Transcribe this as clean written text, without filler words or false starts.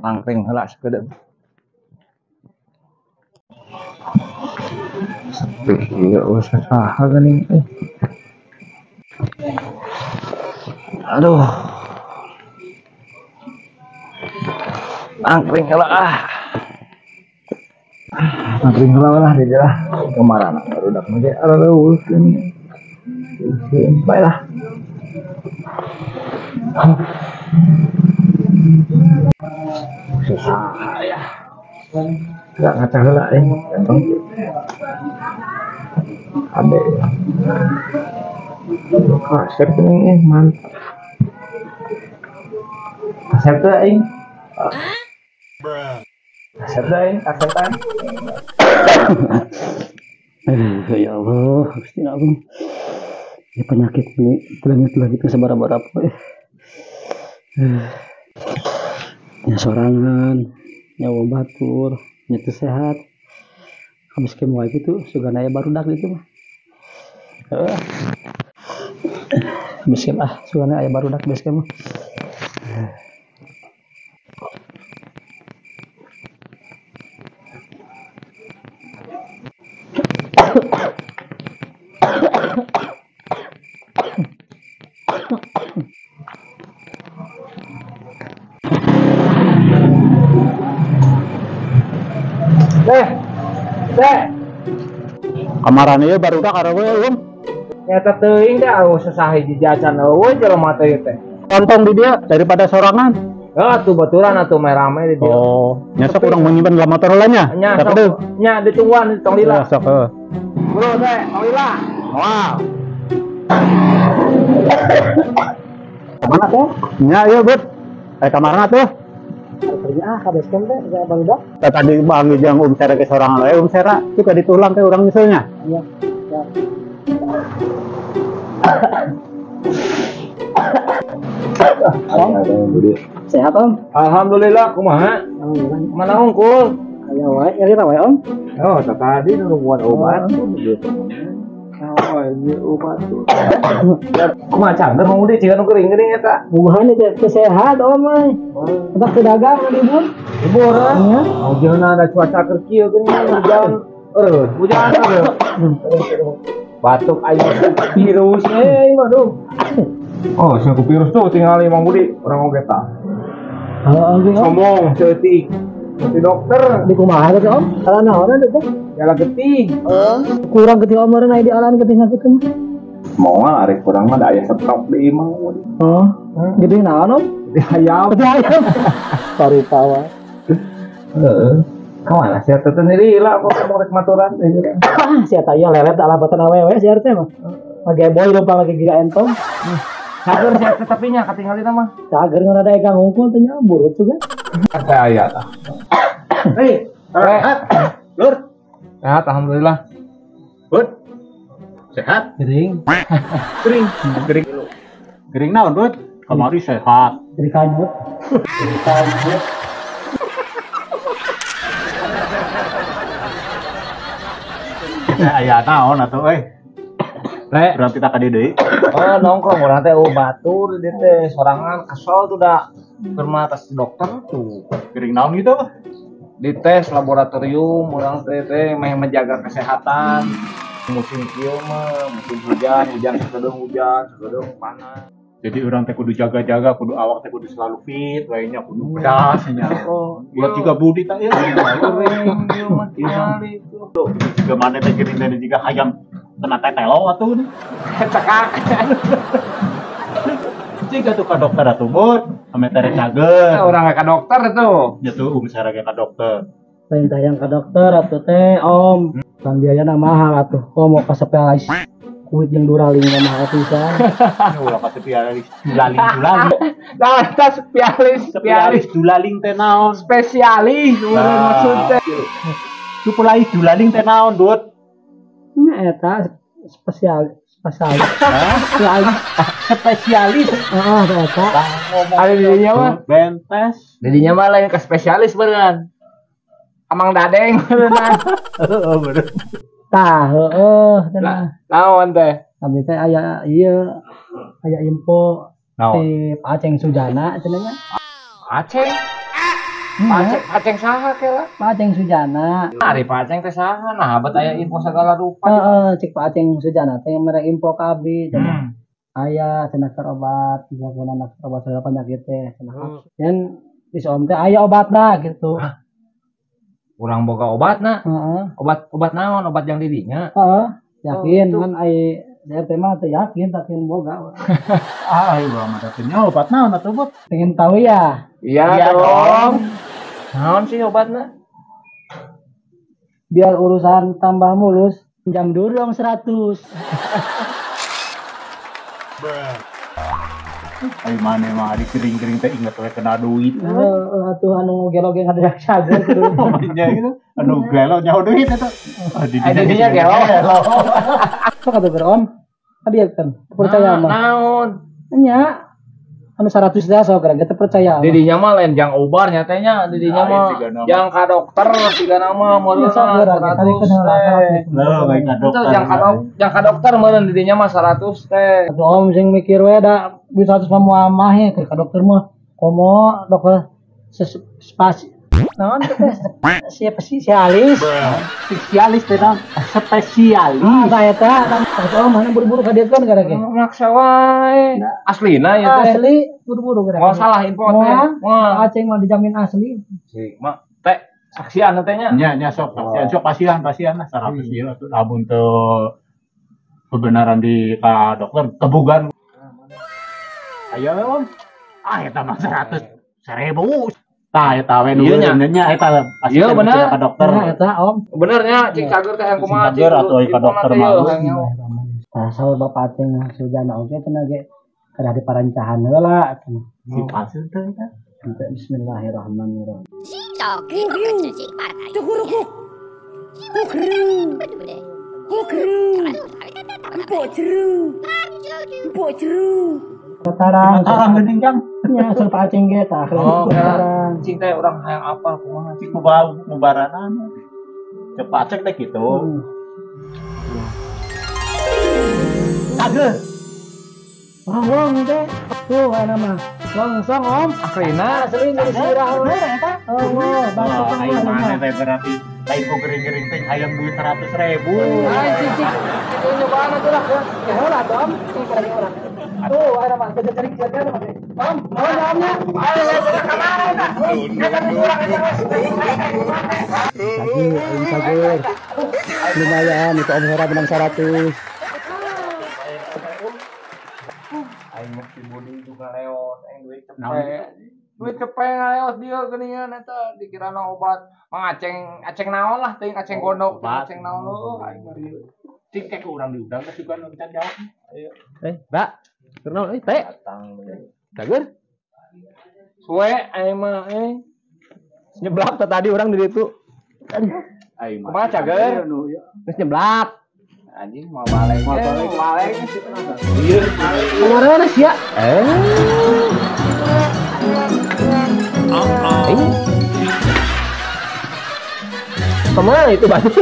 Nangkring heula sakedeung. Sepi ieu saha geuning euy. Aduh. Nangkring heula ah. Nangkring heula lah di lah. Kamarana barudak mah ge areueuh geuning. Bae lah. Susah ya. Enggak ngaca heula euy. Ganteng. Ade. Kasep nih mantap. Kasep teh aing. Kasep teh aing, kasepan. Ya Allah, Gusti Agung. Ya penyakit ini telah gitu sabaraha poe. Nya sorangan, nyawa batur, nya teu sehat. Habis kemo wae kitu, sugana aya barudak ditu mah. Heeh. Habis kem ah, sugana aya barudak base camp mah. Teh. Teh. Kamaran ieu barudak areueuh eueum. Nyata teuing teh eueuh sasaha hiji jajan eueuh jelema teh ieu teh. Tontong di dia daripada sorangan. Heuh atuh baturan atuh meh rame di dia. Oh, nya sok urang menyimpan dalam motor heula nya. Nya sok. Nya ditungguan tong lila. Sok heuh. Bro teh, tong lila. Moal. Kamana teh? Nya ieu, Bud. Kamarana tuh? Ah, ka base camp teh barudak. Tadi bang jeung Um Sera ge sorangan we, Um Sera suka ditulang teh urang misalnya. Iya. Om, sehat Om? Alhamdulillah, kumaha? Mana hungkul? Aya wae, nyari wae Om. Oh, tadi nungguan obat gitu. Oh, ini obat tuh. Kumaha cangder mau di ciga nu gering-gering eta? Buhan teh sehat Om euy. Eta teu dagang libur. Libur ah. Oh, jeung ada cuaca keur kieu geuning hujan. Eueuh, hujan eueuh. Batuk aing virus euy waduh. Oh, si virus tuh tinggal Mang Budi orang oge tah. Heeh, sombong ceutik. Di dokter di kumaha teh Om? Salah naonan teh? Jalan getih. Heeh. Kurang getih Om meureun aya di alan getih sakitu mah. Moal arek kurang mah da aya stok di imah Budi. Oh, getih naon Om? Getih hayam. Getih hayam. Sarupa wae. Heeh. Kamana sia teh lila kok mau rek maturan teh. Ah, sia teh ieu lelet alabatan awewe sia teh mah. Lagi boy lupa lagi gila entong. Cager sia teh tapi nya katingalina mah. Cager ngan ada egang hungkul teh nya burut juga. Teh aya tah. Hei, sehat. Lur. Sehat alhamdulillah. Bud. Sehat? Gering. Gering. Gering. Gering naon, Bud? Kamari sehat. Gering kanyut. Gering kanyut. Aya naon atuh euy. Le, berarti tak ka deui. Oh, nongkrong urang teh batur di teh sorangan kesel tuh da. Keur mah tes dokter tuh. Gering naon gitu? Dites laboratorium urang teh teh meh menjaga kesehatan. Musim kieu mah, musim hujan, hujan sakedeung hujan, sakedeung panas. Jadi urang teh kudu jaga-jaga, kudu awak teh kudu selalu fit, wae nya kudu pedas nya. Oh, ulah jiga Budi tah ieu. Gering ieu mah tingali tuh. Jiga mana teh gering teh jiga hayam kena tetelo atuh nih. Cekak. Jiga tuh ka dokter atuh, Bud. Ame tere cager. Urang ka dokter tuh. Ya tuh um sarage ka dokter. Lain teh yang ka dokter atuh teh, Om. Kan biayana mahal atuh. Oh, mau ka spesialis kuit jeung duraling mah mahal pisan. Ulah ka spesialis dulaling dulaling. Nah, eta spesialis spesialis dulaling teh naon? Spesialis urang maksud teh. Spesialis dulaling teh naon, Dut? Nya eta spesialis spesialis. Spesialis. Heeh, eta. Ada di dinya mah bentes. Di dinya mah lain ke spesialis beneran. Amang Dadeng beneran. Heeh, bener. Tah, heeh, cenah. Naon teh? Abi teh aya ieu aya info ti Aceng Sujana cenah nya. Aceng? Aceng saha kela? Pak Aceng Sujana. Ari Pak Aceng teh saha? Nah, bet aya info segala rupa. Heeh, cek Pak Aceng Sujana teh mere info ka abdi cenah. Aya cenah keur obat, misalkan anak obat segala penyakit teh cenah. Yen di om teh aya obatna gitu. Urang boga obatna. Heeh. Obat naon? Obat yang didinya. Heeh. Yakin kan ai saya teh mah teu yakin boga. Ah, ieu mah teh nya obat naon atuh, Bot? Pengen tahu ya? Iya dong. Naon sih obatna? Biar urusan tambah mulus, pinjam dulu dong 100. Ayo mana mah ari kering-kering teh inget we kena duit. Heeh, atuh anu gelo ge ngadak cager kudu. Nya gitu. Anu gelo nyaho duit eta. Didinya gelo. Sok atuh ger Om. Hadiah kan. Percaya mah. Naon? Nya. Anu 100 dah sok gara teu percaya. Didinya mah lain jang obar nya teh nya, didinya mah jang ka dokter siga nama meureun 100 teh. Leuh bae ka dokter. Jang ka dokter meureun didinya mah 100 teh. Atuh Om sing mikir we da duit 100 mah moal mah ka dokter mah komo dokter spasi naon teh spesialis. Spesialis teh naon? Spesialis. Ah tah eta atuh Om mana buru-buru ka dieu kan gara ge. Maksa wae. Aslina ieu teh. Asli buru-buru gara. Moal salah info teh. Moal Aceng mah dijamin asli. Si mak teh saksian teh nya. Nya nya sok saksian sok pasihan lah 100 ieu atuh lamun teu kebenaran di ka dokter kebugan. Ayo Om. Ah eta mah 100 1000. Tah eta we nu nya eta pasti ka dokter. Nah, eta Om. Bener nya cing cager teh yang kumaha cing cager atuh ka dokter mah. Tah saur Bapak Aceng Sujana oge cenah ge kada diparancahan heula cenah. Si palsu teh eta. Bismillahirrahmanirrahim. Tarang, tarang geuning Kang. Nya saur Pak Aceng ge tah. Oh, tarang. Cing teh urang hayang apal kumaha cing mubaranan. Cek Pak Aceng teh kitu. Cager. Wong teh. Tuh aya mah. Langsung Om. Aslina asli nyeri sirah we eta. Oh, batuk aing mana teh berarti lain ku gering-gering teh hayang duit 100.000. Ai cing cing nyobaan atuh lah. Ya heula atuh Om, cing kada urang. Tuh aya mah teu cari jaga mah. Om, naon omnya? Ayo ka mana eta? Eta urang eta. Cager, aing cager. Lumayan itu Om Hera menang 100. Aing mah si Budi juga leos, aing duit cepet. Duit cepet ngaleos dia geuningan eta dikirana obat. Mang aceng, aceng naon lah teuing aceng gondok, aceng naon heuh aing mah. Cing teh ku urang diundang teh juga nu can jawab. Ayo. Mbak. Keur naon euy teh? Cager. Suwe aing mah Nyeblak teh tadi urang di ditu. Aing mah. Kumaha cager? Geus nyeblak. Anjing mau balik. Mau balik. Iya. Kemana sih ya? Kemana itu batu?